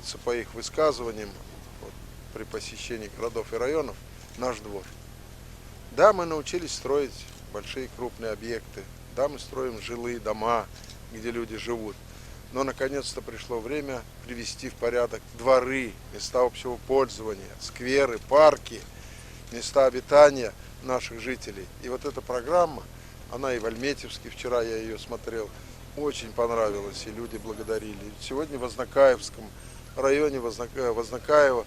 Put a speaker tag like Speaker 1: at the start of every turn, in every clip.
Speaker 1: строится, по их высказываниям, вот, при посещении городов и районов, наш двор. Да, мы научились строить большие крупные объекты, да, мы строим жилые дома, где люди живут. Но наконец-то пришло время привести в порядок дворы, места общего пользования, скверы, парки, места обитания наших жителей. И вот эта программа, она и в Альметьевске, вчера я ее смотрел, очень понравилась, и люди благодарили. Сегодня в Азнакаевском районе Вознакаева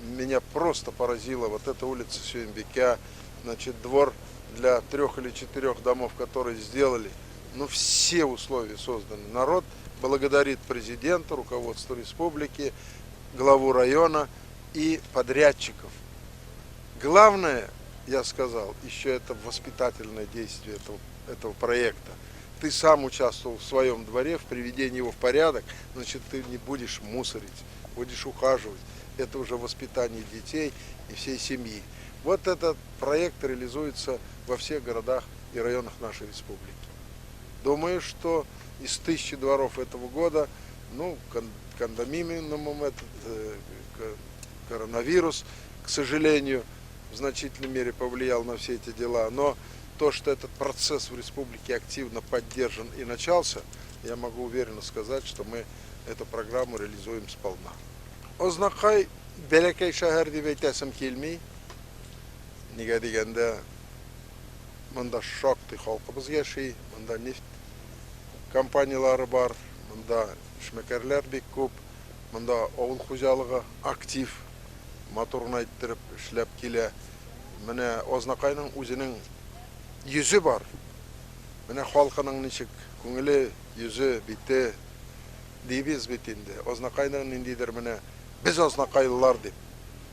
Speaker 1: меня просто поразила вот эта улица Сюембекя, значит, двор для 3 или 4 домов, которые сделали. Ну, все условия созданы. Народ благодарит президента, руководство республики, главу района и подрядчиков. Главное, я сказал, еще это воспитательное действие этого проекта. Ты сам участвовал в своем дворе, в приведении его в порядок, значит, ты не будешь мусорить, будешь ухаживать. Это уже воспитание детей и всей семьи. Вот этот проект реализуется во всех городах и районах нашей республики. Думаю, что из 1000 дворов этого года, ну, кондоминиумом этот коронавирус, к сожалению, в значительной мере повлиял на все эти дела. Но то, что этот процесс в республике активно поддержан и начался, я могу уверенно сказать, что мы эту программу реализуем сполна. Азнакай бәләкәй шәһәр дип әйтәсем килми. Нигә дигәндә, монда шактый халкыбыз яши, монда нефть компанияләре бар, монда эшмәкәрләр бик күп, монда авыл хуҗалыгы актив, матур гына иттереп эшләп килә. Менә Азнакайның үзенең йөзе бар. Менә халкының ничек күңеле, йөзе, бите дибез бит инде. Азнакайның ниндидер менә без азнакайлылар дип.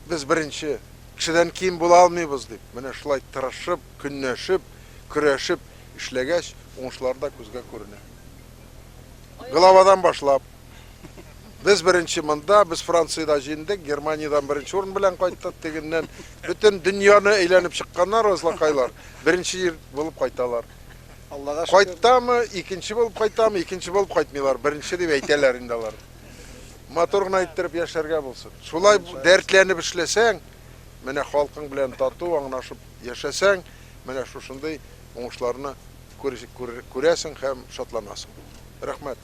Speaker 1: Без беренче кешедән ким була алмыйбыз дип. Менә шулай тырышып, көнләшеп, көрәшеп эшләгәч, уңышлар да күзгә күренә. Главадан башлап. Без беренче монда, без Франциядә җиңдек, Германиядән беренче урын белән кайттык, тегеннән бөтен дөньяны әйләнеп чыкканнар азнакайлар, беренче җир булып кайталар.
Speaker 2: Аллага шөкер.
Speaker 1: Кайтамы, икенче булып кайтамы, икенче булып кайтмыйлар, беренче дип әйтәләр инде алар. Матур гына иттереп яшәргә булсын. Шулай дәртләнеп эшләсәң, менә халкың белән тату, аңлашып яшәсәң, менә шушындый уңышларны күрәсең һәм шатланасың. Рәхмәт.